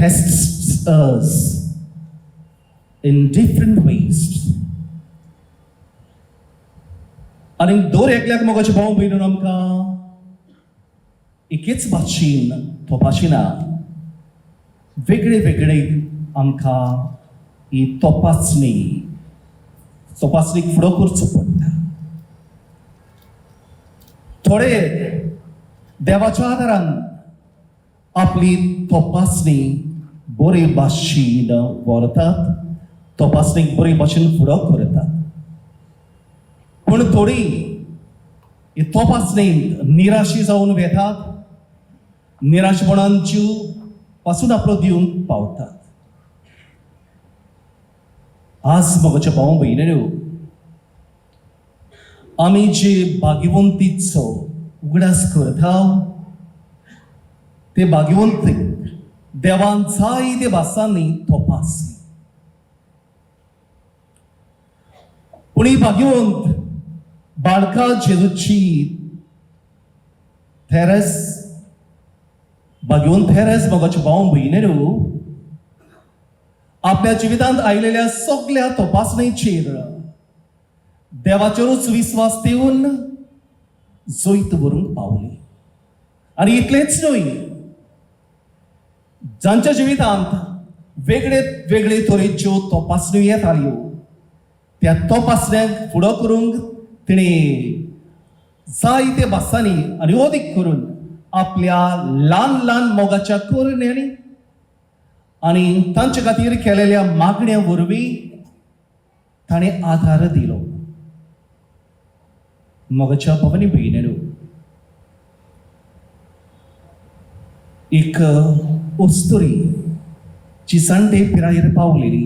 tests us in different ways. आनी दर एकल्याक मोगाचे भाव भयणीन आमकां एकेच भाशेन तपाशिना, वेगळे वेगळे आमकां ही तपासणीक फुडो करचो पडटा. थोडे देवाच्या आदारान आपली तपासणी बरे भाशेन व्हरतात, तपासणीक बरे भाशेन फुडो करतात, पूण थोडी ही तपासणींत निराशी जावन वेतात, निराशपणान जीव पासून आपलो दिवंक पावतात. आज मोगाच्या भाव भयणीनो, आमी जे भाग्यवंतीचो उगडास करता ते भाग्यवंतीक देवान जायते भासांनी तपासली, पूण ही भाग्यवंत बाळका जेजूची थेरस, भाग्यवंत थेरस मोगाचे भाव भयणीनो, आपल्या जिवितांत आयलेल्या सगल्या तपासणेचेर देवाचेरूच विस्वास दिवन जैत व्हरूंक पावली. आनी इतलेंच न्हय, जांच्या जिवितांत वेगळे वेगळे तरेच्यो तपासण्यो येताल्यो त्या तपासण्यांक फुडो करूंक तिणें जायते भासांनी आनी अदीक करून आपल्या ल्हान ल्हान मोगाच्या करण्यांनी आनी तांचे खातीर केलेल्या मागण्या वरवीं ताणें आदार दिलो. मोगाच्या भवानी भयणीनो, एक अस्तुरी जी जाणटे पिरायेर पावलेली,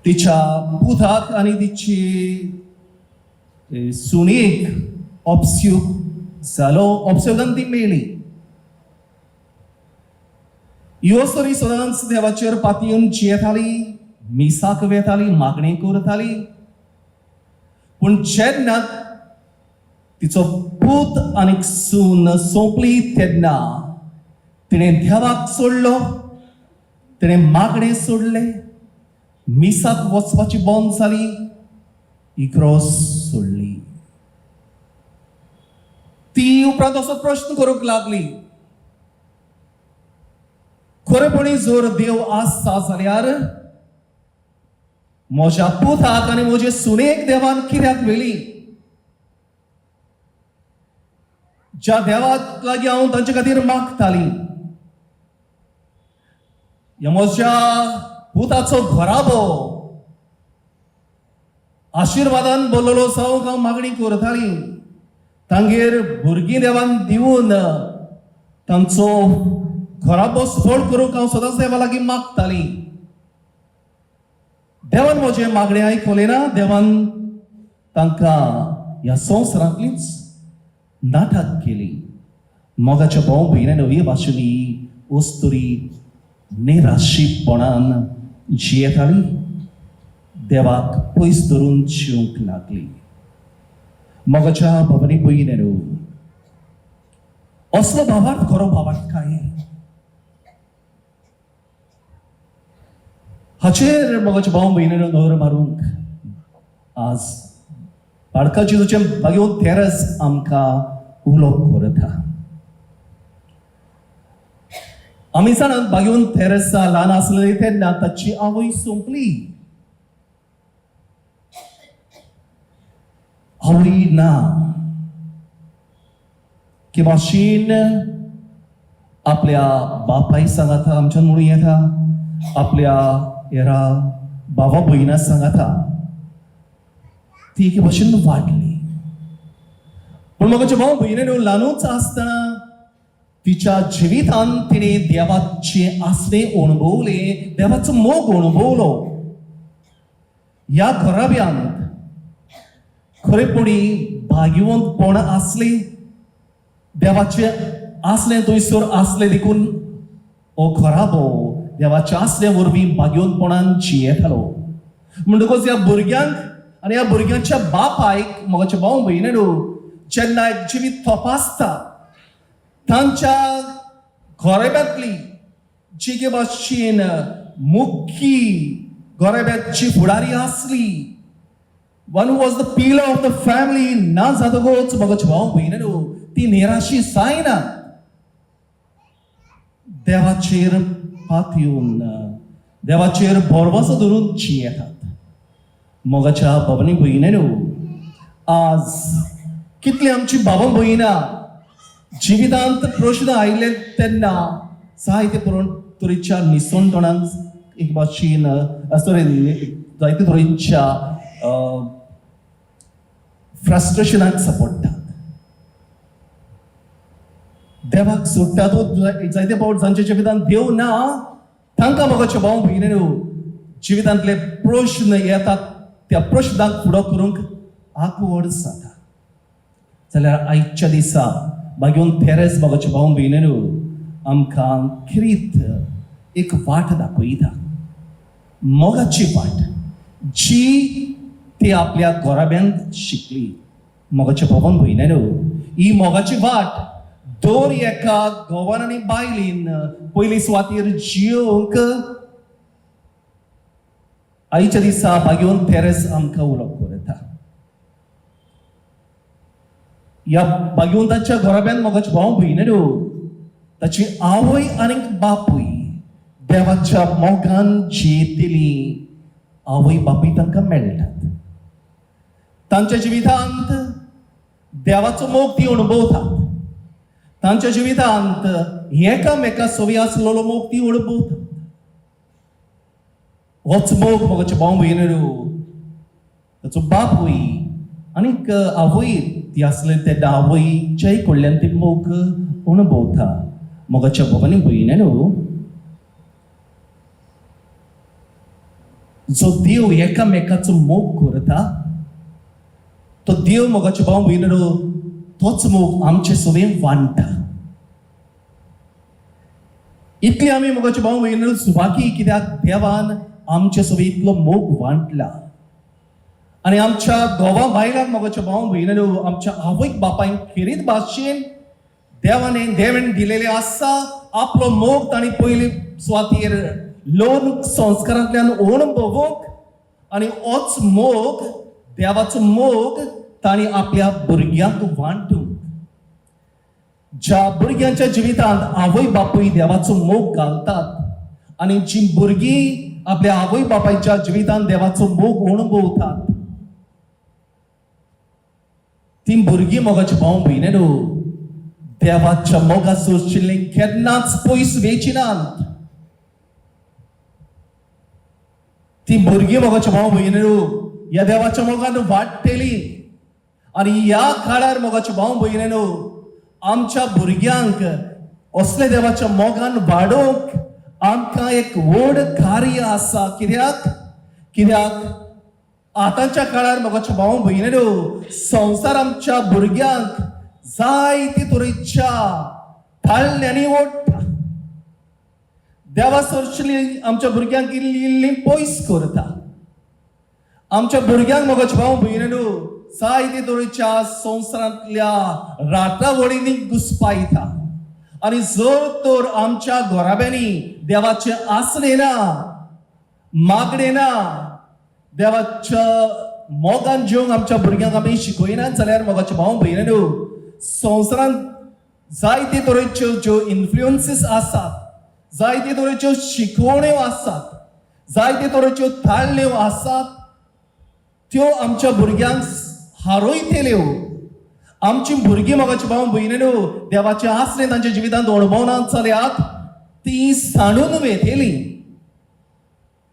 तिच्या पुताक आनी तिची सुनेक ऑप्स्यूक जालो, ऑप्स्युकान ती मेली. ही अस्तुरी सदांच देवाचेर पातयेवन जियेताली, मिसाक वेताली, मागणी करताली, पूण जेन्ना तिचो पूत आनी सून सोंपली तेन्ना तिणें देवाक सोडलो, तिणें मागणें सोडलें, मिसाक वचपाची बंद जाली, इग्रोस सोडली. ती उपरांत असो प्रश्न करूंक लागली, खरेपणी जर देव आसता जाल्यार म्हज्या पुताक आनी म्हजे सुनेक देवान कित्याक व्हेली? ज्या देवाक लागीं हांव तांचे खातीर मागताली, ह्या म्हज्या पुताचो घराबो आशिर्वादान बोल्लोलो जावंक हांव मागणी करताली, तांगेर भुरगीं देवान दिवन तांचो घराबो सफळ करूंक हांव सदांच देवा लागीं मागताली. देवान म्हजें मागणें आयकलें ना, देवान तांकां ह्या संवसारांतलीच नाटक केली. मोगाच्या भाव भयणां नवी भाशेनी अस्तुरी निराशीपणान जियेताली, देवाक पयस धरून जिवंक लागली. मोगाच्या भावानी भयणीनो, असलो भावार्थ खरो भावार्थ काय हाचेर मोगाच्या भाव भयणीनो नदर मारूंक आज बाळका जेजूचें भाग्यवंत तेरस आमकां उलोवप करता. आमी जाणात भाग्यवंत तेरसा ल्हान आसलेली तेन्ना ताची आवय सोंपली, आवय ना. की भाशेन आपल्या बापाय सांगाता आमच्यान म्हणूं येता, आपल्या हेरा भावा भयणा सांगाता ती एके भाशेन वाडली. पूण म्हाका भाव भयणीन ल्हानूच आसतना तिच्या जिवितान तिणें देवाचें आसणें अणभवलें, देवाचो मोग अणभवलो. ह्या घराब्यांत खरेपणी भाग्यवंतपण आसलें, देवाचें आसलें थंयसर आसलें देखून हो घराबो देवाच्या आसल्या वरवीं भाग्यवंतपणान जियेतालो. म्हणटकच ह्या भुरग्यांक आनी ह्या भुरग्यांच्या बापायक मोगाच्या भाव भयणीनो जेन्ना एक जिवीत तपासता तांच्या घराब्यांतली जी के भाशेन मुख्य गोरेब्याची फुडारी आसली, one was the pillar of the family, ना जातकूच मोगाचे भाव भयणीनो ती निराशी जायना. देवाचेर पातयेवन, देवाचेर भरवंसो धरून जियेतात. मोगाच्या बाबांनी भयणीनो, आज कितली आमची बाबा भयणां जिवितांत प्रश्न आयले तेन्ना जायते तरेच्या निसणटणांक एक भाशेन, सॉरी, जायते तरेच्या फ्रस्ट्रेशनाक सपोडटात, देवाक सोडटात. जायते फावट जांच्या जिवितांत देव ना तांकां मोगाचे भाव भयणीनो जिवितांतले प्रश्न येतात, त्या प्रश्नाक फुडो करूंक आकवड जाता. जाल्यार आयच्या दिसा मागीर तेरेस मोगाचे भाव भयणीनो आमकां खेरीत एक वाट दाखयता, मोगाची वाट जी ती आपल्या गोराब्यांत शिकली. मोगाच्या भावान भयणीनो, ही मोगाची वाट दर एका घोवान आनी बायलेन पयली सुवातेर जियोंक आयच्या दिसा भाग्योन तेरेस आमकां उलोवप करता. ह्या भाग्यवंताच्या घराब्यान मोगाचे भाव भयणीनो ताची आवय आनी बापूय देवाच्या मोगान जियेतली आवय बापूय तांकां मेळटात. तांच्या जिवितांत देवाचो मोग ती अणभवतात. तांच्या जिवितांत एकामेका सोवी आसलेलो मोग ती अणभवतात. होच मोग मोगाचे भाव भयणीनो ताचो बापूय आनीक आवय ती आसले तेन्ना आवयच्याय कडल्यान ती मोग अणभवता. मोगाच्या भावांनी भयणीनो, जो देव एकामेकाचो मोग करता तो देव मोगाचे भाव भयणीनो तोच मोग आमचे सवें वांट्टा. इतली आमी मोगाचे भाव भयणीनो सुवाकी, कित्याक देवान आमचे सवें इतलो मोग वांटला. आनी आमच्या घोवा बायलांक मोगाच्या भाव भयणीनो आमच्या आवयक बापायक खेरीत भाशेन देवाने देवेन दिलेले आसा आपलो मोग तांणी पयली सुवातेर लोन संस्कारांतल्यान अणभवूंक आनी होच मोग, देवाचो मोग तांणी आपल्या भुरग्यांक वांटूंक. ज्या भुरग्यांच्या जिवितांत आवय बापूय देवाचो मोग घालतात आनी जी भुरगीं आपल्या आवय बापायच्या जिवितांत देवाचो मोग अणभवतात ती भुरगीं मोगाचे भाव भयणीनो देवाच्या मोगा सोशिल्लीं केन्नाच पयस वेची नात. ती भुरगीं मोगाच्या भाव भयणीनो ह्या देवाच्या मोगान वाडटली. आनी ह्या काळार मोगाच्या भाव भयणीनो आमच्या भुरग्यांक असले देवाच्या मोगान वाडोवंक आमकां एक व्हड कार्य आसा. कित्याक कित्याक आतांच्या काळार मोगाच्या भाव भयणीनो संवसार आमच्या भुरग्यांक जायते तरेच्या थाळण्यांनी ओडटा, देवा सरशिल्ली आमच्या भुरग्यांक इल्ली इल्ली पयस करता. आमच्या भुरग्यांक मोगाच्या भाव भयणीनो जायते तरेच्या संवसारांतल्या राटावळींनी घुसपायता. आनी जर तर आमच्या घराब्यांनी देवाचें आसलें ना, मागणें ना, देवाच्या मोगान जिवंक आमच्या भुरग्यांक आमी शिकयनात जाल्यार मोगाच्या भाव भयणीनो संवसारांत जायते तरेच्यो ज्यो इन्फ्लुयन्सीस आसात, जायते तरेच्यो शिकवण्यो आसात, जायते तरेच्यो ताळण्यो आसात, त्यो आमच्या भुरग्यांक हारयतल्यो. आमची भुरगीं मोगाची भाव भयणीनो देवाचें आसलें तांच्या जिवितांत अणभवनात जाल्यार ती सांडून वेतली,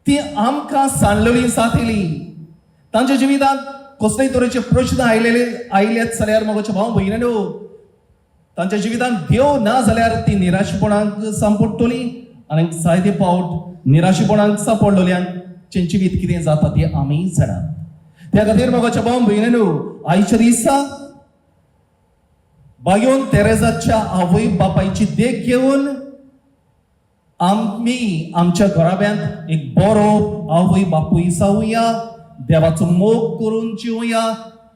ती आमकां सांडलेली जातली. तांच्या जिवितांत कसलेय तरेचे प्रश्न आयलेले आयलेच जाल्यार मोगाचे भाव भयणीनो तांच्या जिवितांत देव ना जाल्यार ती निराशेपणाक सांपडटली. आनी जायते फावट निराशेपणाक सांपडलेल्यांक जिवीत कितें जाता ती आमी जाणा. त्या खातीर मोगाच्या भाव भयणीनो आयच्या दिसा बायोन तेरेजाच्या आवय बापायची देख घेवन आमी आमच्या घराब्यांत एक बरो आवय बापूय जावया, देवाचो मोग करून जिवया,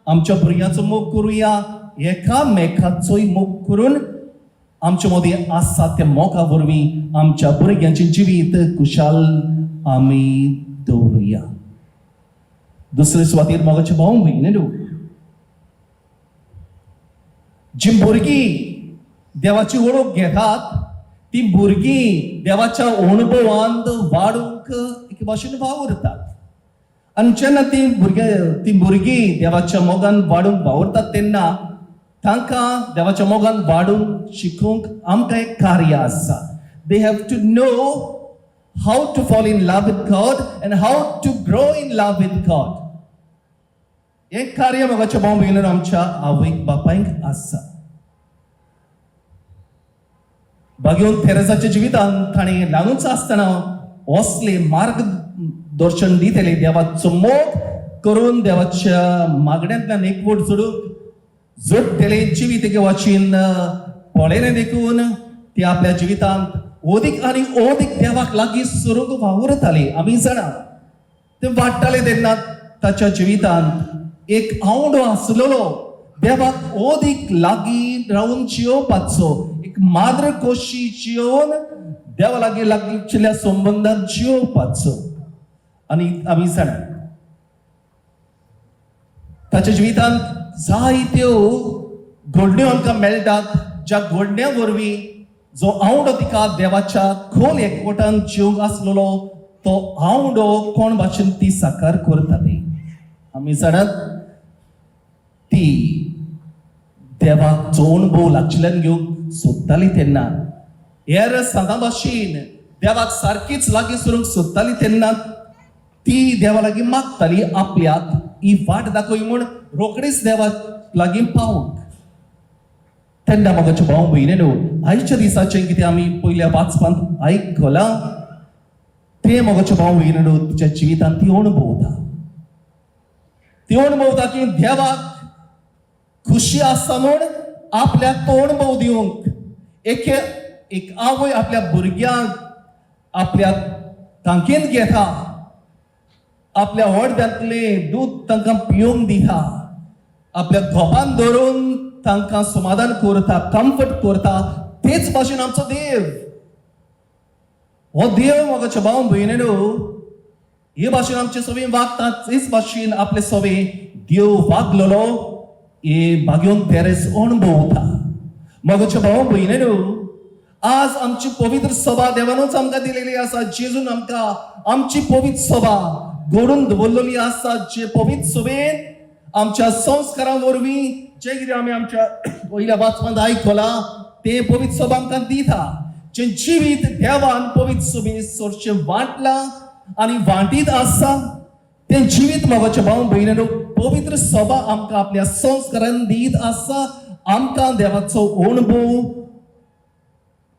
आमच्या भुरग्यांचो मोग करुया, एकामेकाचोय मोग करून आमचे मदीं आसा त्या मोगा वरवीं आमच्या भुरग्यांचें जिवीत खुशाल आमी दवरुया. दुसरे सुवातेर मोगाचे भाव भयणी, जी भुरगीं देवाची वळख घेतात ती भुरगीं देवाच्या अणभवांत वाडूंक एके भाशेन वावुरतात. आनी जेन्ना ती भुरगीं देवाच्या मोगान वाडूंक वावुरतात तेन्ना तांकां देवाच्या मोगान वाडूंक शिकोवंक आमकां एक कार्य आसा. They have to know how to fall in love with God and how to grow in love with God. हें कार्य मोगाच्या भाव भयणीन आमच्या आवयक बापायक आसा. भाग्यवंत तेरेजाच्या जिवितांत ताणें ल्हानूच आसतना असले मार्गदर्शन दितले, देवाचो मोग करून देवाच्या मागण्यांतल्यान एकवट जोडूंक जोडटले जिवीत एके वाचीन पळयलें. देखून ती आपल्या जिवितांत ओदीक आनी ओदीक देवाक लागीं सरूंक वावुरताली. आमी जाणा, ते वाडटाले तेन्ना ताच्या जिवितांत एक आवडो आसलेलो, देवाक ओदीक लागीं रावन जियोवपाचो, एक माद्र कोशी जियोवन देवा लागीं लागींच्या संबंदान जियोवपाचो. आनी आमी जाणा, ताच्या जिवितांत जायत्यो घडण्यो आमकां मेळटात, ज्या घडण्या वरवीं जो आवडो तिका देवाच्या खोल एकवटान जिवंक आसलेलो, तो आवडो कोण भाशेन ती साकार करता ती आमी जाणात. ती देवाक जो अणभव लागशिल्ल्यान घेवंक सोदताली तेन्ना, हेर सांता भाशेन देवाक सारकीच लागीं सरूंक सोदताली तेन्ना, ती देवा लागीं मागताली आपल्याक ही वाट दाखय म्हूण रोखडीच देवाक लागीं पावूंक. तेन्ना मोगाचे भाव भयणी न्हू, आयच्या दिसाचें कितें आमी पयल्या वाचपांत आयकलां तें मोगाचे भाव भयणी न्हू, तिच्या जिवितांत ती अणभवता. ती अणभवता की देवाक खुशी आसा म्हूण आपल्याक तो अणभव दिवंक. एक एक आवय आपल्या भुरग्यांक आपल्या तांकेन घेता, आपल्या हड्ड्यांतलें दूद तांकां पियोवंक दिता, आपल्या गोपान धरून तांकां समाधान करता, कम्फर्ट करता, तेच भाशेन आमचो देव. हो देव मोगाच्या भाव भयणीनो, हे भाशेन आमचे सगळीं वागतात, तेच भाशेन आपले सगळें देव वागलेलो हे भाग्यवंत तेरेस अणभवता. मोगाच्या भाव भयणीनो, आज आमची पवित्र सभा देवानूच आमकां दिलेली आसा. जेजून आमकां आमची पवित्र सभा घडून दवरलेली आसा, जे पवित्र सभेन आमच्या संस्कारां वरवीं जे कितें आमी आमच्या पयल्या वाचपांत आयकलां तें पवित्र सभा आमकां दिता. जें जिवीत देवान पवित्र सभे सरचें वांटलां आनी वांटीत आसा, तें जिवीत मोगाच्या भाव भयणीनो, पवित्र सभा आमकां आपल्या संस्कारान दीत आसा. आमकां देवाचो अणभव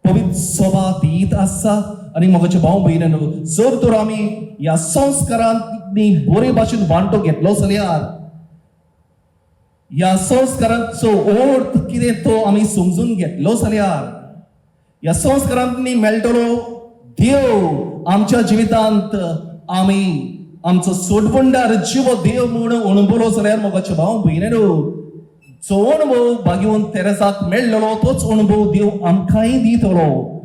पवित्र सभा दीत आसा. आनी मोगाचे भाव भयणीनो, जर तर आमी ह्या संस्कारांनी बरे भाशेन वांटो घेतलो जाल्यार, ह्या संस्कारांचो अर्थ कितें तो आमी समजून घेतलो जाल्यार, ह्या संस्कारांनी मेळटलो देव आमच्या जिवितांत आमी आमचो सोडवणदार जिवो देव म्हूण अणभवलो जाल्यार, मोगाचे भाव भयणीनो, जो अणभव भाग्यवंत तेरेसाक मेळ्ळलो तोच अणभव देव आमकांय दितलो.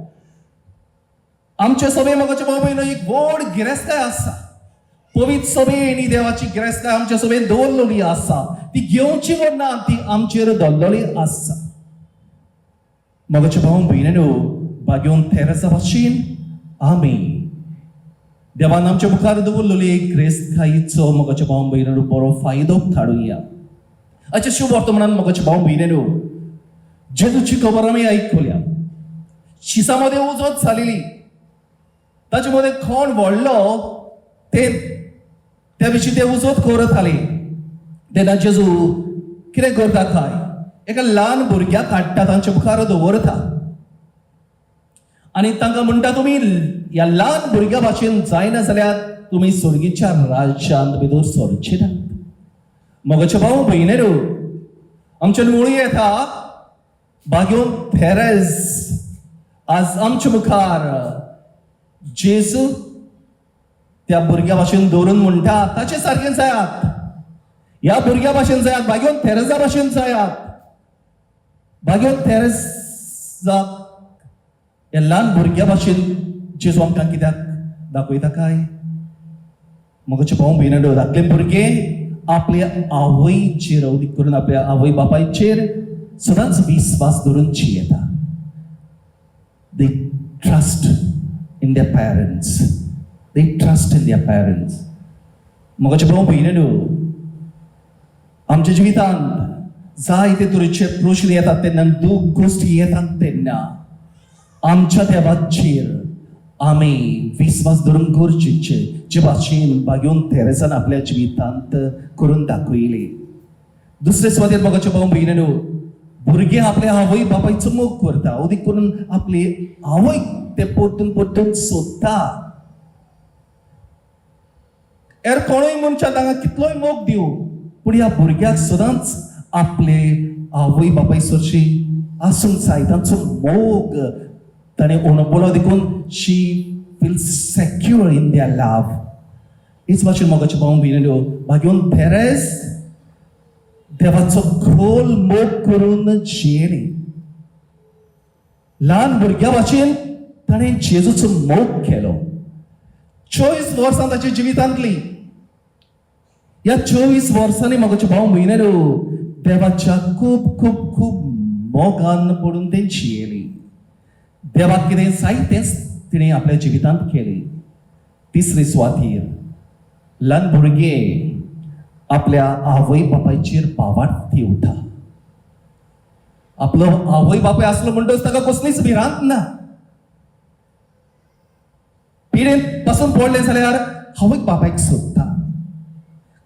आमचे सभे मोगाचे भाव भयणीनो, एक व्हड गिरेस्तकाय आसा. पवित्र सभेन देवाची गिरेस्तकाय आमच्या सभेन दवरलेली आसा. ती घेवची म्हूण ना, ती आमचेर दवरलेली आसा. मोगाचे भाव भयणीनो, भाग्यवंत तेरेसा भाशेन आमी देवान आमच्या मुखार दवरलेली गिरेस्तकायेचो मोगाच्या भाव भयणीनो बरो फायदो काडुया. आयच्या शुभ वर्तमानान मोगाच्या भाव भयणीनो, जेजूची खबर आमी आयकल्या. शिसा मदें उजत जालेली, ताचे मदें कोण व्हडलो ते त्या विशीं ते उजत करताले. तेन्ना जेजू कितें करता काय, एका ल्हान भुरग्याक हाडटा, तांच्या मुखार दवरता आनी तांकां म्हणटा, तुमी ह्या ल्हान भुरग्या भाशेन जायना जाल्यार तुमी सर्गीच्या राज्यांत भितर सरचे नात. मोगाचे भाव भयणीनो, आमच्या मुळी येता भाग्यवंत थेरेज आज आमच्या मुखार जेजू त्या भुरग्या भाशेन दवरून म्हणटा, ताचे सारकें जायात, ह्या भुरग्या भाशेन जायात, भाग्यवंत थेरेजा भाशेन जायात. भाग्यवंत थेरेजा तेरेजाक ह्या ल्हान भुरग्या भाशेन जेजू आमकां कित्याक दाखयता काय? म्हजे भाव भयणो, धाकले भुरगे आपल्या आवयचेर, अवदीक करून आपल्या आवय बापायचेर सदांच विस्वास धरून जियेता. They trust in their parents. They trust in their parents. म्हजे भाव भयणो, आमच्या जिवितांत जायते तरेचे प्रश्न येतात तेन्ना, दूख गोश्टी येतात तेन्ना, आमच्या देवाचेर आमी विस्वास धरून गरजेचे, जे भाशेन भागेवन तेरेसान आपल्या जिवितांत करून दाखयली. दुसरे सुवातेर, मोगाचे भाव भयणीनो, भुरगे आपल्या आवय बापायचो मोग करता, अदीक करून आपली आवयक ते परतून परतून सोदता. हेर कोणूय मनशान तांकां कितलोय मोग दिवं, पूण ह्या भुरग्याक सदांच आपले आवय बापाय सरशी आसूंक जाय. तांचो मोग ताणें अणभवलो देखून she feel secure in their love. हेच भाशेन, मोगाचे भाव भयणीनो, भाग्यवंत तेरेस देवाचो खोल मोग करून जियेली. ल्हान भुरग्या भाशेन ताणें जेजूचो मोग केलो. 24 वर्सां ताच्या जिवितांतली. ह्या 24 वर्सांनी, मोगाचे भाव भयणीनो, देवाच्या खूब खूब खूब मोगान पडून तें जियेली. देवाक कितें जाय तेंच तिणें आपल्या जिवितांत केलें. तिसरे सुवातीर, ल्हान भुरगे आपल्या आवय बापायचेर भावार्थ ठेवता. आपलो आवय बापाय आसलो म्हणटच ताका कसलीच भिरांत ना. पिडेंत पासून पडलें जाल्यार आवय बापायक सोदता.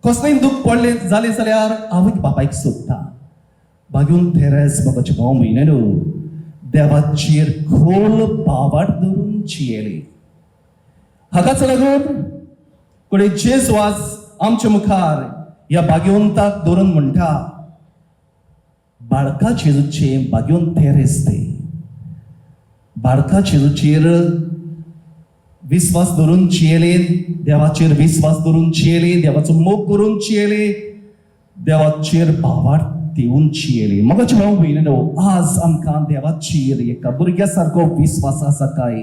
कसलेंय दूख पडलें जालें जाल्यार आवय बापायक सोदता. भाग्यवंत तेरेस, बाबाचे भाव भयणीनो, देवाचेर खोल भावार्थ धरून जियेली. हाकाच लागून कडे जेजू आज आमच्या मुखार ह्या भाग्यवंताक धरून म्हणटा, बाळका जेजूचे भाग्यवंत तेरेस ते बाळका जेजूचेर विस्वास धरून जियेले, देवाचेर विस्वास धरून जियेले, देवाचो मोग करून जियेले, देवाचेर भावार्थ दिवन जियेले. मोगाचे भाव भयणीनो, आज आमकां देवाचेर एका भुरग्या सारको विस्वास आसा काय?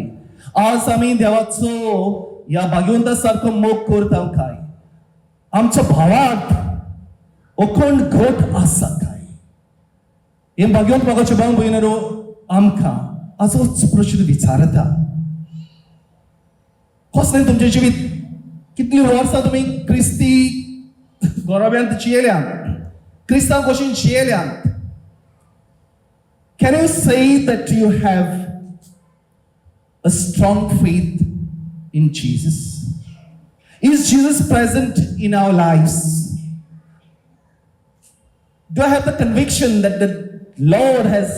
आज आमी देवाचो ह्या भाग्यवंता सारको मोग करता काय? आमचो भावार्थ अखंड घट आसा काय? हे भाग्यवंत, मोगाचे भाव भयणीनो, आमकां आजोच प्रश्न विचारता. कसलें तुमचें जिवीत? कितलीं वर्सां तुमी क्रिस्ती घराब्यांत जियेल्यांत, क्रिस्तांव कशीं जियेल्यांत? Can you say that you have a strong faith in Jesus? Is Jesus present in our lives? Do I have the conviction that the Lord has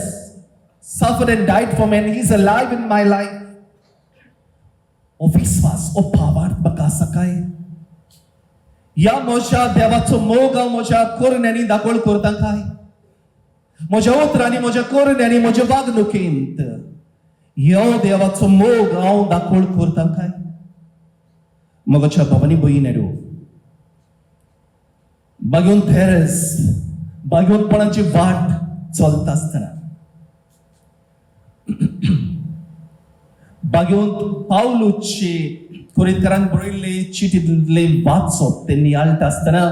suffered and died for me and He's alive in my life? ओ विस्वास, ओ भावार्थ म्हाका आसा काय? ह्या म्हज्या देवाचो मोग हांव म्हज्या करण्यांनी दाखोवण करता काय? म्हज्या उतरांनी, म्हज्या करण्यांनी, म्हज्या वागणुकेंत ह्यो देवाचो मोग हांव दाखोवण करता काय? मोगाच्या भावानी भयणीनो, भाग्यवंत तेरेस भाग्यवंतपणाची वाट चलता आसतना, भाग्यवंत पावलूची कोरिंतकारांक बरयल्ले चिटींतले वाचप ते नियाळटा आसतना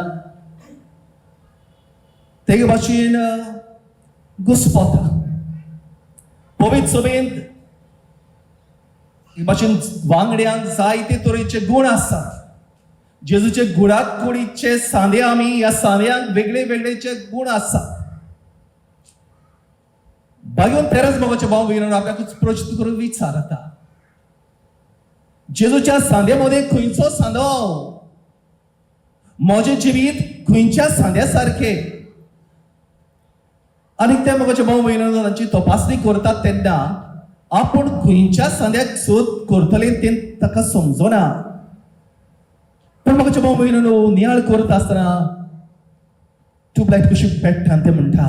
ते भाशेन घुस्पता. पवित्र सभेंत हे भाशेन वांगड्यांक जायते तरेचे गूण आसात. जेजूचे गुडात कुडीचे सांदे आमी, ह्या सांद्यांक वेगळे वेगळेचे गूण आसात. भाग्यवंत तेरस, मोगाचे भाव भयणीनो, आपल्याकूच प्रश्न करून विचारता, जेजूच्या सांद्या मदें खंयचो सांदो? म्हजें जिवीत खंयच्या सांद्या सारकें? आनी ते, मोगाचे भाव भयणीनो, तांची तपासणी करतात तेन्ना आपूण खंयच्या सांद्याक सोद करतले तें ताका समजना. पूण, मोगाचे भाव भयणीनो, नियाळ करता आसतना ट्यूबलायट कशी पेट्टा आनी ते म्हणटा,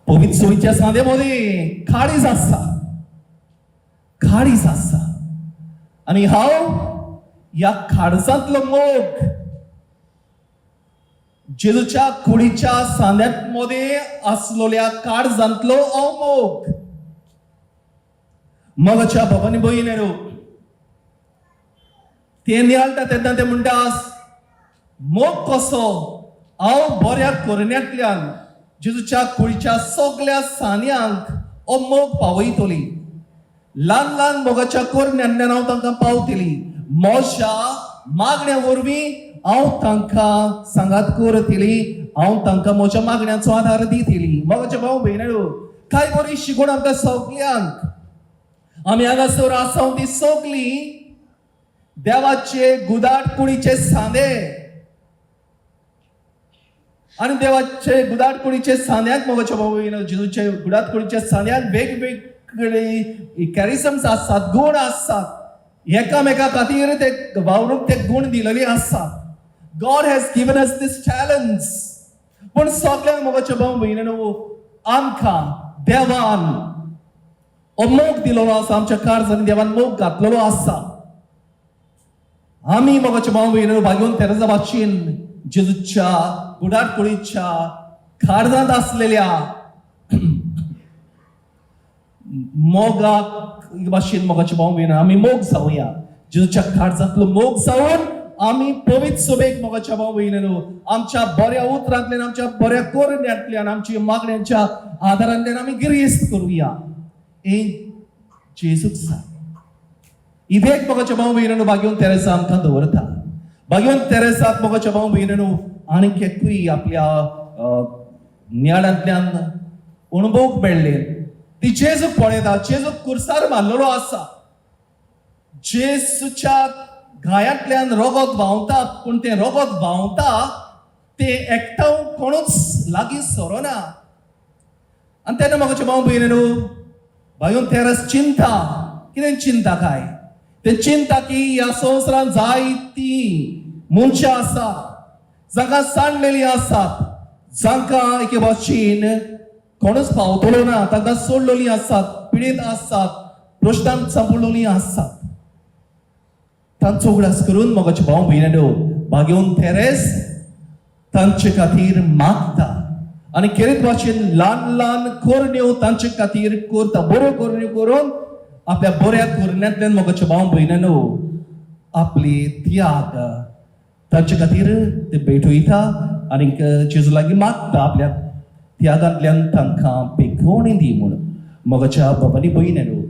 पवित्र सोयीच्या सांद्या मदें काळीज आसा, काळीज आसा आनी हांव ह्या काळजांतलो मोग जेजूच्या कुडीच्या सांद्यांत मदें आसलोल्या काळजांतलो हो मोग. मोगाच्या बाबांनी भयणींनो, ते नियाळटा तेन्ना ते म्हणटा, मोग कसो हांव बऱ्या करण्यांतल्यान जेजूच्या कुडीच्या सगल्या सांद्यांक हो मोग पावयतली. ल्हान ल्हान मोगाच्या करण्यांतल्यान हांव तांकां पावतली. म्हज्या मागण्या वरवीं हांव तांकां सांगात करतली. हांव तांकां म्हज्या मागण्याचो आदार दितली. मोगाच्या भाव भयणींनो, काय बरी शिकवण आमकां सगल्यांक. आमी हांगासर आसा ती सगळीं देवाचे गुदाट कुडीचे सांदे आनी देवाचे गुदाट कुडीचे सांद्याक, मोगाच्या भाव भयणींनो, जेजूचे गुदाट कुडीच्या सांद्याक वेगवेगळे कॅरिसम्स आसात, गूण आसात. एकामेका खातीर ते वावरूंक ते गूण दिलेले आसात. God has given us this talents. पूण सगल्यांक, मोगाच्या भाव भयणींनो, आमकां देवान हो मोग दिलेलो आसा. आमच्या काळजांनी देवान मोग घातलेलो आसा. आमी, मोगाच्या भाव भयणींनो, भाग्यवंत तेरेजा भाशेन जेजूच्या गुडाट कुडीच्या काळजांत आसलेल्या मोगाक भाशेन, मोगाच्या भाव भयणींनो, आमी मोग जावया. जेजूच्या काळजांतलो मोग जावन आमी पवित्र सभेक, मोगाच्या भाव भयणींनो, आमच्या बऱ्या उतरांतल्यान, आमच्या बऱ्या करण्यांतल्यान, आमच्या मागण्यांच्या आदारांतल्यान आमी गिरेस्त करुया. हे जेजूक जाय. ही देख, मोगाच्या भाव भयणींनो, भाग्यवंत तेरेसा आमकां दवरता. भाग्यवंत तेरेसाक, मोगाच्या भाव भयणींनो, आनीक एकूय आपल्या नियाळांतल्यान अणभवूंक मेळ्ळे. ती जेजूक पळयता. जेजूक कुर्सार मारलेलो आसा. जेजूच्या घायांतल्यान रगत व्हांवता, पूण तें रगत व्हांवता तें एकठांय कोणूच लागीं सरना. आनी तेन्ना, म्हाका भाव भयणीनो, भाग्यवंत तेरेस चिंता. कितें चिंता काय? ते चिंता की ह्या संवसारांत जायती मनशां आसा, जांकां सांडलेली आसात, जांकां एके भाशेन कोणूच पावतलो ना, तांकां सोडलेली आसात, पिडीत आसात, प्रश्नांत सांपडलेली आसात. तांचो उगडास करून, मोगाचे भाव भयणीनो, भाग्यवंत तेरेस तांचे खातीर मागता आनी खेरीत भाशेन ल्हान ल्हान करण्यो तांचे खातीर करता. बऱ्यो करण्यो करून, आपल्या बऱ्या करण्यांतल्यान, मोगाचे भाव भयणीनो, आपली त्याग तांचे खातीर ते भेटयता आनीक जेजू लागीं मागता, आपल्या त्यागांतल्यान तांकां पेखोवणी दी म्हूण. मोगाच्या बाबांनी भयणीनो,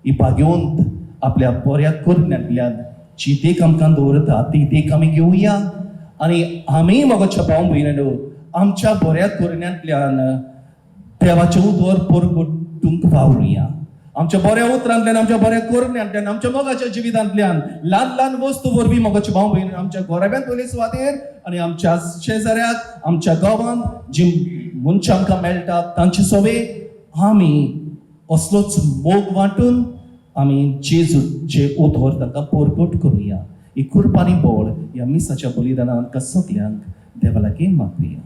ही भाग्यवंत आपल्या बऱ्या करण्यांतल्यान जी देख आमकां दवरता, ती देख आमी घेवया आनी आमी, मोगाच्या भाव भयणीनो, आमच्या बऱ्या करण्यांतल्यान देवाचें उतर परगटूंक वावरुया. आमच्या बऱ्या उतरांतल्यान, आमच्या बऱ्या करण्यांतल्यान, आमच्या मोगाच्या जिवितांतल्यान, ल्हान ल्हान वस्तू वरवीं, मोगाच्या भाव भयणी, आमच्या घराब्यांत पयली सुवातेर आनी आमच्या शेजाऱ्याक, आमच्या गांवांत जी मनशां आमकां मेळटात तांचे सोबे आमी असलोच मोग वांटून आमी जेजूचे उतर तांकां परगट करुया. ही कुरबानी बोळ ह्या मिसाच्या बलिदानान आमकां सगल्यांक देवा लागीं मागुया.